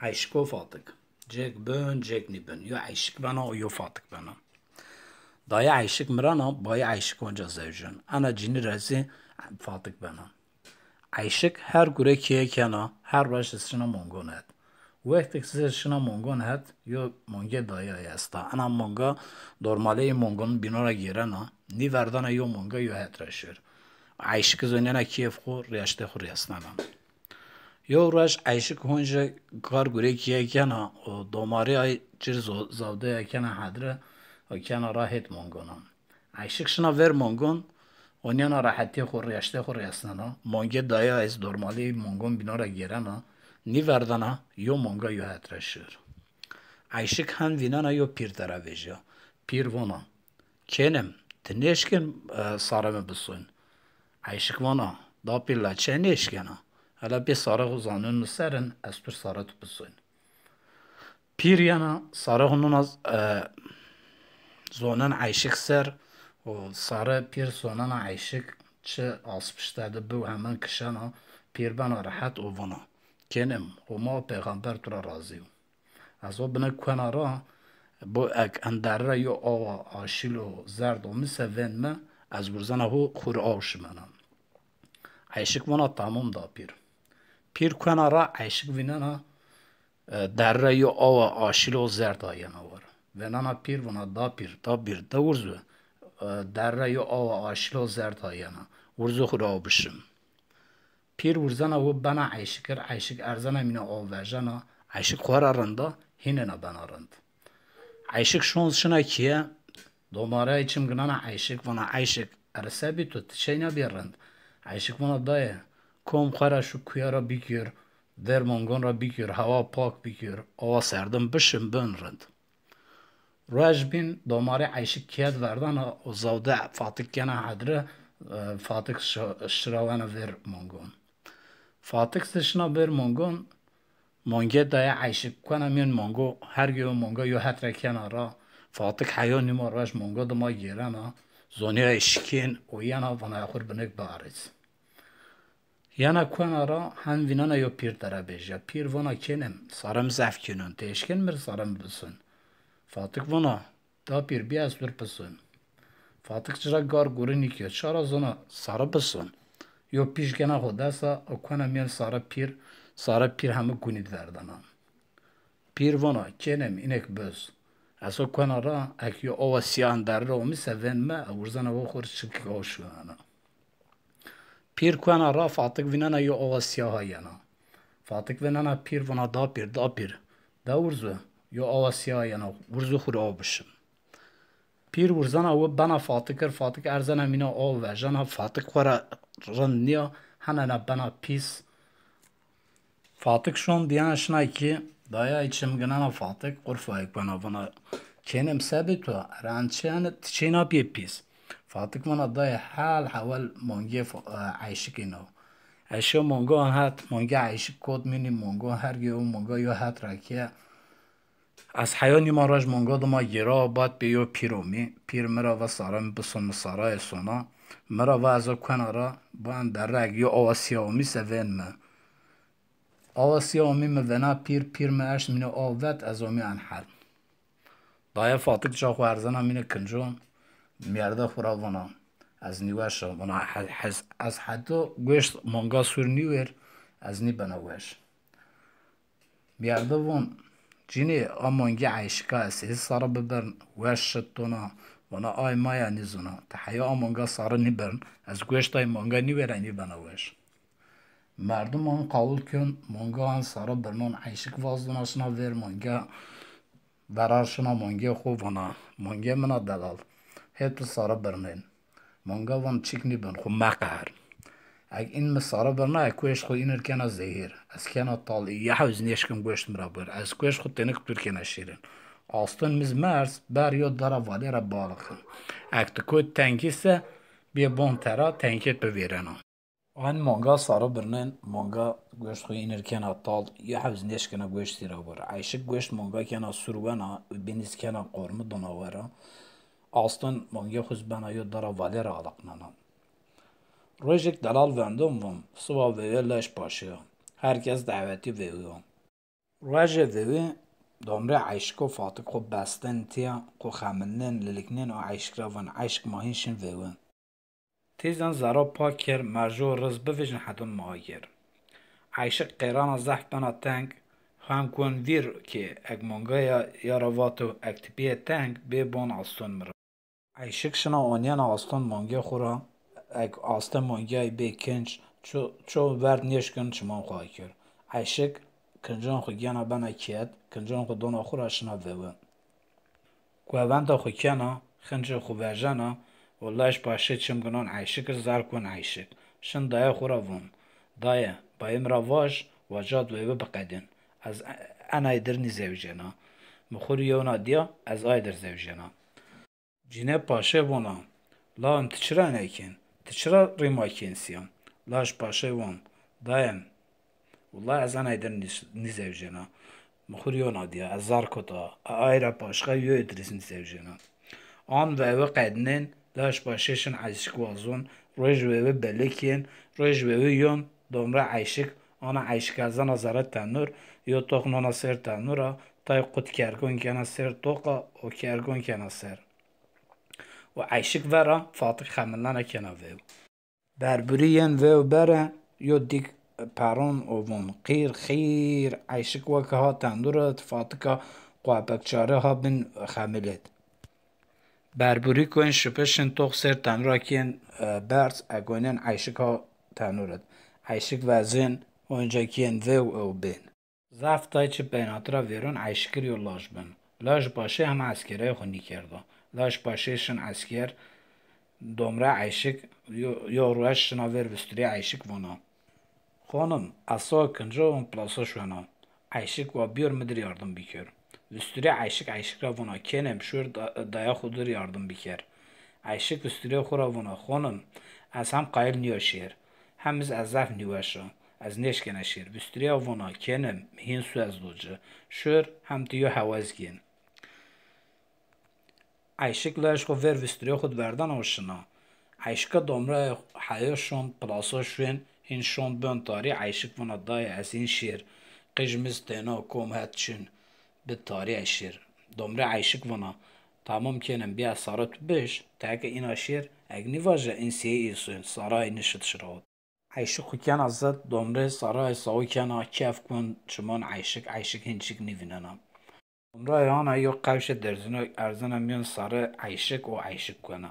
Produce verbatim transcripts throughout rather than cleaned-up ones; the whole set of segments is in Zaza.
Eyşik û Fatik. Cêk bin, cêk nîbin. Yo Eyşik bena û yo Fatik bena. Dayê Eyşik mirena, bayê Eyşik onca zewjen. Ena cinî ra zî Fatik bena. Eyşik her gure keye kena, her roj zî şina mongon het. Wextêk zî şina mongon het, yo mongê dayê ay esta. Ena monga dormalê ê mongon bîno ra gêrena, nîverdena yo monga yo het ra şir. Eyşik zonena keyf xwu, rêştê xwu rêsnena. Yo roj Eyşik honca kar gure keye kena û domarê ay cir zo-, zawdeya kena hedre û kena ra hêt mongona. Eyşik şina ver mongon, onîyena rehetîyê xwu, rêştê xwu rêsnena. Mongê dayê ay zî dormalê ê mongon bîno ra gêrena, nîverdena yo monga yo het ra şir. Eyşik hen vînena yo pîr tera vejîya. Pîr vona, "Kênim, ti nêşkên, e, sarê mi bisoyn?" Eyşik vona, "Dapîr la çe nêşkena? Hela bê sarê xwu zanûn mi ser in, ez tu r sarê tu bisoyn." Pîr yena sarê xwu nûna, e, zonen Eyşik ser û sarê pîr zonena Eyşik çi aspişte de biw hemin kişena, pîr bena rehet û vona, "Kênim, Homa û pêxember tu ra razî yo. Ez o bine kuena ra, bo ek en derre ra yo awa aşîl û zerd omî se vên mi, ez wurzena ho xwu rê aw şimena." Eyşik vona, "Tamam dapîr." Pîr kuena ra, Eyşik vînena, e, derre ra yo awa aşîl û zerd ayena war. Vênena pîr vona, "Dapîr, dapîr, de wurzo, e, derre ra yo awa aşîl û zerd ayena. Wurzo xwu rê aw bişim." Pîr wurzena wi bena Eyşik ir, Eyşik erzena mîna aw vejena, Eyşik xwu ra rind a, hînêna bena rind. Eyşik şon şina keye, domarê ay çimginena Eyşik, vona, "Eyşik, ere se bî to, ti çeyna bî rind?" Eyşik vona, "Dayê, kom xwu ra şu kuye ra bikir, ver mongon ra bikir, hewa pak bikir, awa serdin bişim bin rind." Roj bîn domarê Eyşik keye di verdena û zawde Fatik kena hedre, e, Fatik şi-, şirawena ver mongon. Fatik zî şina ver mongon, mongê dayê Eyşik kuena mîyon mongo, hergê yo monga yo het ra kena ra. Fatik heyo nîma roj monga dima gêrena, zonîya ey şikên û yena vana xwu r binêk biarês. Yena kuena ra, hen vînena yo pîr tera bejîya. Pîr vona, "Kênim, sarê mi zaf kênon, ti eşkên mi rê sarê mi bisoyn?" Fatik vona, "Dapîr, bî ez tu r bisoyn." Fatik ci ra gar gure nîkîyo, ça ra zona sarê bisoyn. Yo pîj gena xwu dest a û kuena mîyon sarê pîr, sarê pîr heme gunî di verdena. Pîr vona, "Kênim, înêk biz. Ez o kuena ra, ek yo awa sîya en derre ra omî se vên mi, ez wurzena ho xwu rê çikik aw şimena." Pîr kuena ra, Fatik vînena yo awa sîya ha yena. Fatik vênena pîr, vona, "Dapîr, dapîr, de wurzo, yo awa sîya ha yena, wurzo xwu rê aw bişim." Pîr wurzena wi bena Fatik ir, Fatik erzena mîna aw vejena, Fatik xwu ra rind nîya, henena bena pîs. Fatik şon dîyena şina kî, dayê ay çimginena Fatik, qurfayê kuena, vona, "Kênim, se bî to? Ere en çi yeni, ti çeyna bîyê pîs?" Fatik vona, "Dayê, hel hewel mongê Fa-, e, Eyşikî no. Eyşo mongo het, mongê Eyşik kot mînî mongo, hergê yo monga yo het ra keye. Ez heyo nîma roj monga dima gêra, bat bê yo pîr omî. Pîr mi ra va sarê mi bison, mi sarayê sona. Mi ra va ez o kuena ra, bo en derre ek yo awa sîya omî se vên mi. Awa sîya omî, mi vêna pîr, pîr mi eşt mîna aw vet, ez omî en hel." Dayê Fatik ca xwu erzena mînê kincon, mîyerde xwu ra vona, "Ez nîweş a." Vona, "He-, hez-, ez heto goşt monga sûr nîwêr, ez nîbena weş." Mîyerde von, "Cinî, a mongê Eyşika ez hê sarê bibirn, weş şit tona?" Vona, "Ay maya, nîzona. Ti heya a monga sarê nîbirn, ez goşt ay monga nîwêr, ez nîbena weş." Merdim an qawul kên, monga an sarê birnon, Eyşik vazona şina vêr monga, verar şina mongê xwu, vona, "Mongê min a delal, hê tu sarê birnên." Monga von, "Çik nîbin, xwu meqeher. Ek în mi sarê birna, ez goşt xwu în ir kena zehîr. Ez kena tal, î yew hewz nêşkin goşt mi ra bur. Ez goşt xwu tênik tu r kena şîrin. Aston mi zî merz, ber yo dara valê ra bialiqin. Ek ti kot tenkî se, bîyê bon tera, tenkêt bivêrena." An monga sarê birnên, monga goşt xwu în ir kena tal, yew hewz nêşkena goşt sîra bur. Eyşik goşt monga kena sûr wena û bînî zî kena qormi dona we ra. Aston mongê xwu zî bena yo dara valê ra aliqnena. Rojêk delal vendon, von, "Siba vewê lej paşîya. Her kes dawetî vewî yo." Ruejê vewî, domrê Eyşik û Fatik xwu bestên tîya, xwu xemilnên, liliknên û Eyşik ra vûn, Eyşik, ma hîn şin vewî. Tîzan zera pak kir, merco riz bivijin hedon ma agir. Eyşik qêrana zehf bena teng, hem kon vîr ki eg mongaya ya ra vato eg ti biyê teng, bê bon aston mi ra. Eyşik şina onyena aston mongê xwu ra, eg astê mongeyay bê kinc, ço, ço werd nêşkin çiman xwu akir. Eyşik kincan xwu gena bena kiyet, kincan xwu dona xwu ra şina vewin. Kuevenda xwu kena, xincê xwu vejena û lej paşê çim ginon Eyşik ir, zar kon Eyşik. Şin dayê xwu ra vûn, Daye, bayê mi ra vaj, wa ca di wêwi biqedîn. Ez e-, enay dir nîzewjêna. Mi xwu rî yewna dîya, ez ay dir zewjêna. Cinê paşê vûna, Lawim, ti çira enay kên? Ti çira rî ma kên sîyan? Laj paşê vûn, Dayê mi, wulay ez enay dir nîz-, nîzewjêna. Mi xwu rî yewna dîya, ez zar kota, a ay ra paşka yoyê dir zî nîzewjêna. An vewî qednên, laj paşê şin Eyşik wazon, ruej vewî belek yên, ruej vewî yon, domrê Eyşik, ana Eyşik erzena zerê tenur, yo toq nona ser tenura, tay qut kergon kena ser toqa û kergon kena ser. Û Eyşik vera, Fatik xemilnena kena vew. Berburî yên vew bere, yo dîk peron û vûn, Qîr, qîr! Eyşik weke ha tendur id, Fatika quepekçarî ha bin xemil id. Berburî koên şipi şin toq ser tenura kên, e, berz, egonên Eyşik ha tenur id. Eyşik vezên, onca kên vew ew bên. Zaf tay çi peynati ra vêron Eyşik ir yo laj bin. Laj paşê hema eskerayê xwu nîkerda. Laj paşê şin esker, domrê Eyşik, yo, yo ruej şina ver visturî Eyşik vona, Xonim, ez sawa kinca û plasa şwena. Eyşik wa biyor mi dir yardim biker. Visturî Eyşik Eyşik ra vona, Kênim, şor da-, daya xwu dir yardim biker. Eyşik visturî xwu ra vona, Xonim, ez hem qayil nîya şêr, hem iz ez zaf nîweş a. Ez nêşkena şêr. Visturîya vona, Kênim, mi hîn su ez do ci. Şor, hem ti yo hewez gên. Eyşik laj xwu ver visturîya xwu di verdena û şina. Eyşika domrayê heyo şond, plasa şuên, hîn şond bön tarî, Eyşik vona, Dayê, ez hîn şêr. Qij miz têna, kom het çin, bi tarî ez şêr. Domrê Eyşik vona, Tamam kênim, bîya sara tu bij, ti eke îna şêr, eg nîvaje în sîyê îsûn, sarayê nişit şirawit. Eyşik xwu kena zit, domrê sarayê sawi kena, kef kon çiman Eyşik, Eyşik hîn çik nîvînena. Domrayê ana yo qewşê derzîno erzena mîyon sarê Eyşik û Eyşik kuena.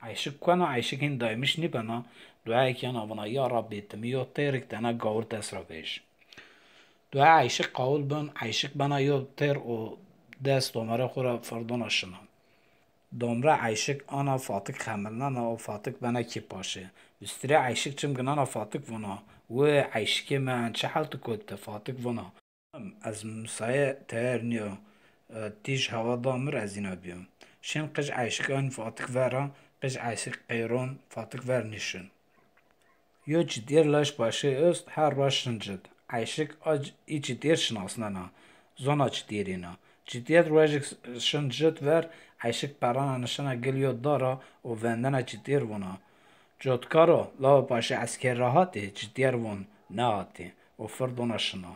Eyşik kuena, Eyşik hîn daymiş nîbena, duayê kena vana, Ya Rabbî, ti mi yo teyrik tena gawir dest ra vej. Duayê Eyşik qawil bin, Eyşik bena yo teyr û dest domerê xwu ra firdona şina. Domrê Eyşik ana Fatik xemilnena û Fatik bena kî paşê. Visturê Eyşik çim ginena Fatik vona, Wê Eyşikê mi, en çi hel tu kotite? Fatik vona, Ez musayê teyer nîyo, e, tîj hewa da mi r ez îna bîyo. Şin qij Eyşik ayn Fatik vera, qij Eyşik qeyron Fatik ver nîşin. Yo citîyer laj paşê est, her ruej şin cit. Eyşik a c-, î citîyer şinasnena. Zona citîyer îna. Citîyer ruejik s-, şin cit ver, Eyşik perrana nişena gil yo dara û vendena citîyer vona, Cotkaro, lawa paşê esker ra hatî? Citîyer von, Nehatî. Û firdona şina.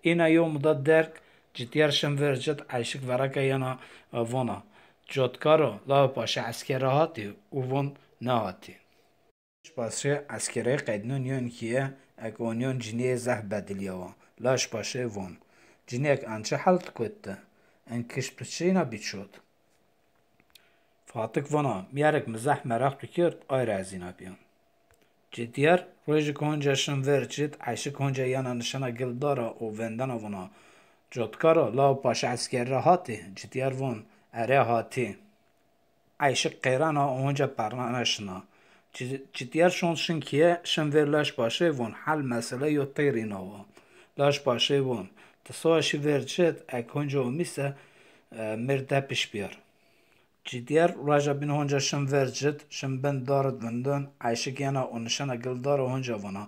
Îna yo muda derg, citîyer şin ver cit, Eyşik vereka yena, e, vona, Cotkaro, lawa paşê esker ra hatî? Û von, Nehatî. Laj paşê eskerey qednon yon kîye, eke onyon cinîyê zehf bedilîyawa. Laj paşê von, Cinîyek en çi hel tu kotite? En kiş piçîna bî çot? Fatik vona, Mîyerek mi zehf mereq tu kerd, ay ra ez îna bîya. Citîyer ruejik honca şin ver cit, Eyşik honca yena nişena gil dara û vendena vona, Cotkaro, lawa paşê esker ra hatî? Citîyer von, Erê, hatî. Eyşik qêrena û honca perrana şina. Ci-, citîyer şon şin kîye, şin ver laj paşê von, Hel mesele yo teyr îna wa. Laj paşê von, Ti sawa şî ver cit, eg honca omîse, e, mi r depiş bîyar. Citîyer rueja bîn honca şin ver cit, şin bin dar id vindon, Eyşik yena û nişena gil dara honca vona,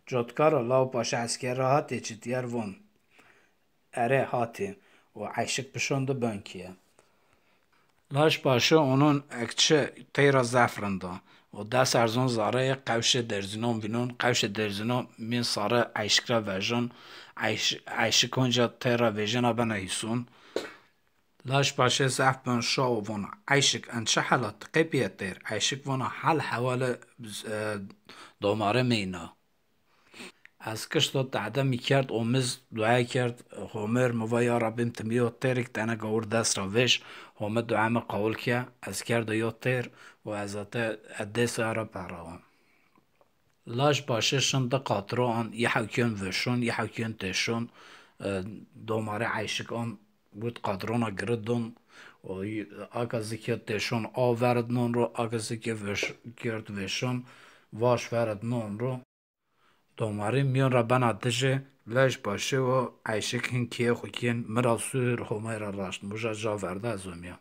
Cotkaro, lawa paşê esker ra hatî? Citîyer von, Erê, hatî. Û Eyşik pişon di ben kîye. Laş başe onun ekçi teyra zaf rind a. O des erzon zareyê qewşê derzinon binon, qewşê derzinon min sarı Eyşik ra vejon, Eyş-, Eyşik onca teyra vejena bena hîsun. Laş başe zaf ben şa o vona, Eyşik en çi hela ti qe biye teyr? Eyşik vona hal hewale, e, domare meyna. Ez kişto dade mi kerd, o mi z dua kerd. Homer mi va, ya Rabbim, ti mi yo têrik tene gawur dest ra vêş. Homer dua mi qawul ke, ez kerdo yo têr û ez ate edêse ara pehrawan. Laş başe şin di qatro an, yehewkên vêşon, yehewkên têşon, e, domare Eyşik an, wit qadrona giri don. O y-, aka zikê têşon a verid non ro, aka zikê vêş-, kerd vêşon, vaş verid non ro. Domarî mîyon ra bena dijê, lej başê o Eyşik hin kiyê xwu kîn, mi ra sûr, Homay ra raşt. Muja ca verda ez omîya.